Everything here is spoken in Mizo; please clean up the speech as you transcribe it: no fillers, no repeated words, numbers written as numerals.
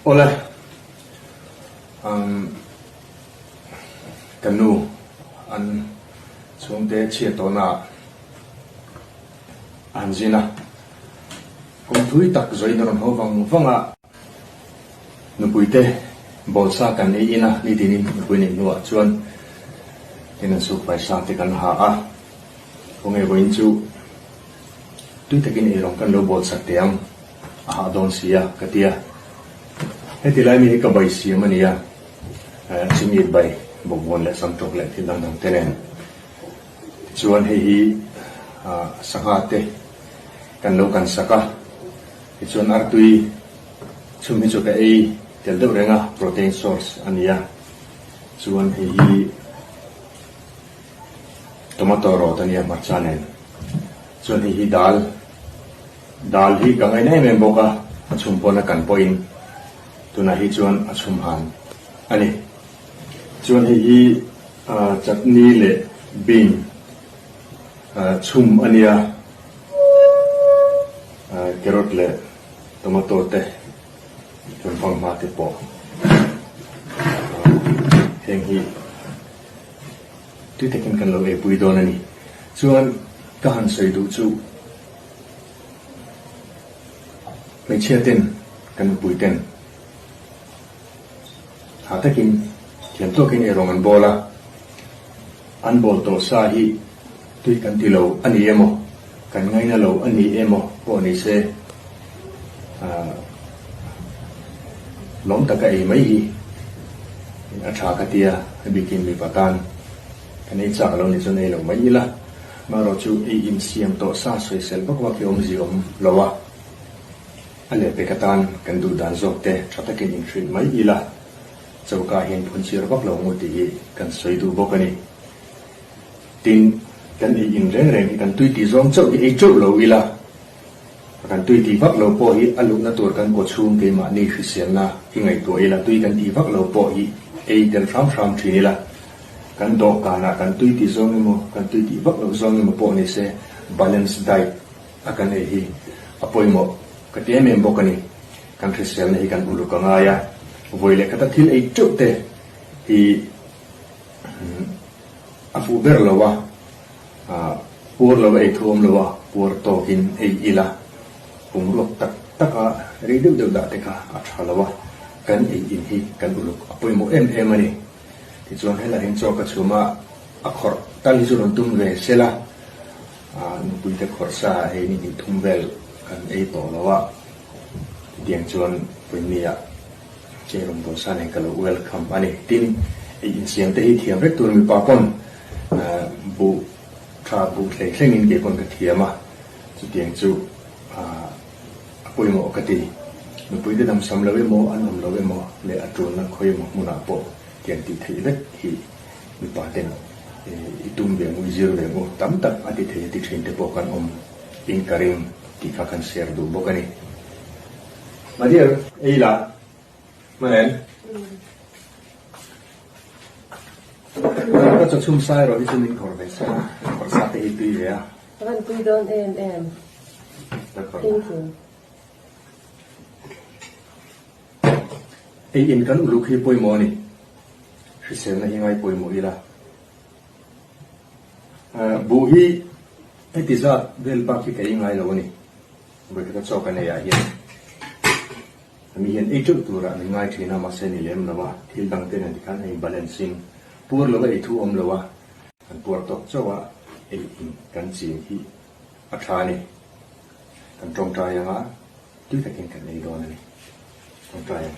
Awle, umm ka nu an chhungte chhiat tawhna ah a han zin a, kum thui tak zawin a rawn haw vang vang a. Nupuite bawlsa kan ei in a, nitinin nupui neih hnuah chuan tin an suk faisa te kan ha a, khawnge vawiin chu tui takin eirawng kan lo bawlsak teh ang, a hah dawn si a ka ti a. Heti lai mi hi ka bai siam a ni a, chimit bai, bawkbawn leh samtawk leh thil dang dang te nen. Tichuan hei hi sangha te kan lo kan sak a. Tichuan artui chhum hi chu ka ei tel deuh reng a, protein source a ni a. Chuan hei hi tomato rawt a nia hmarcha nen. Chuan hei hi dal, dal hi ka ngaina em em bawk a, a chhum pawn a kan pawhin tunah hi chuan a chhum han a ni. Chuan hei hi chutney leh bean chhum a nia. Carrot leh tomato te chuan fanghma te pawh heng hi tui takin kan lo eipui dawn a ni. Chuan ka han sawi duh chu hmeichhia ten kan nupui ten ha takin thiam tawkin eirawng an bawl a, an bawl tawh sa hi Tui kan ti lo a ni emaw, kan ngaina lo a ni emaw pawh ni se, lawm taka ei mai hi a tha ka tia, a bikin mipa tan kan ei chak lo ni chuan ei lo mai ila, marawh chu ei insiam tawh sa sawisel vak vak hi awmzia awm lo a, a lehpek atan kan duh dan zawk te tha takin inhrilh mai ila, choka hian phunchir vak lo ngu tih hi kan sawi duh bawk a ni. Tin, kan ei in reng reng hi kan tui tih zawng chauh hi ei teuh lo ila, kan tui tih vak lo pawh hi a luhna tur kan kaw chhung keimahni hriselna hi ngaihtuah ila, tui kan tih vak lo pawh hi ei tel hram hram thin ila, kan dawhkanah kan tui tih zawng emaw, kan tui tih vak loh zawng emaw pawh ni se balance diet a kan ei hi a pawimawh ka ti em em bawk a ni. Kan hriselna hi kan uluk a ngai a, vawi leh khata thil ei teuh te hi A fuh ber lo a, puar lo a ei thu awm lo a, puar tawkin ei ila pumruak tak tak a rei deuh deuh dah te kha a tha lo a, kan ei in hi kan uluk a pawimawh em em a ni. Tichuan helai hian chaw ka chhum a, a khawrh tal hi chu rawn tum ve sela, nupui te khawrh sa hei ni hnih thum vel kan ei tawh lo a, chutiang chuan pawimawh Che rawn bawl sa nen ka lo welcome a ni. Tin, ei insiam te hi thiam vek tur mipa pawn buh tha buh thleng thlengin kei pawn ka thiam a, chutiang chu a pawimawh ka ti. Nupui te damsam lo emaw an awm lo emaw leh a tulna khawi emaw hmunah pawh tiang tih theih vek hi mipa ten i tum ve ang u, i zir ve ang u tam tak a ti thei a ti thin te pawh kan awm in ka ring tih kha kan share duh bawk a ni. Madear, ei la, hman em? Ka chaw chhum sai erawh hi chu min khawrh ve sa, khawrh sa te hi tui ve a. Ka van tui dawn em em. Thank you. Ei in kan uluk hi pawimawh a ni. Hriselna hi ngai pawimawh ila. Buh hi heti zat vel bak hi ka ei ngai lo a ni. Vawikhat a chaw kan ei ah hian mi hian ei teuh turah min ngai thin a, mahse ni lem lo a, thil dang te nen tikhan hei balancing puar lo a ei thu awm lo a, kan puar tawk chauh a ei in kan chin hi a tha a ni. Kan tawngtai anga tui takin kan ei dawn a ni. Tawngtai ang.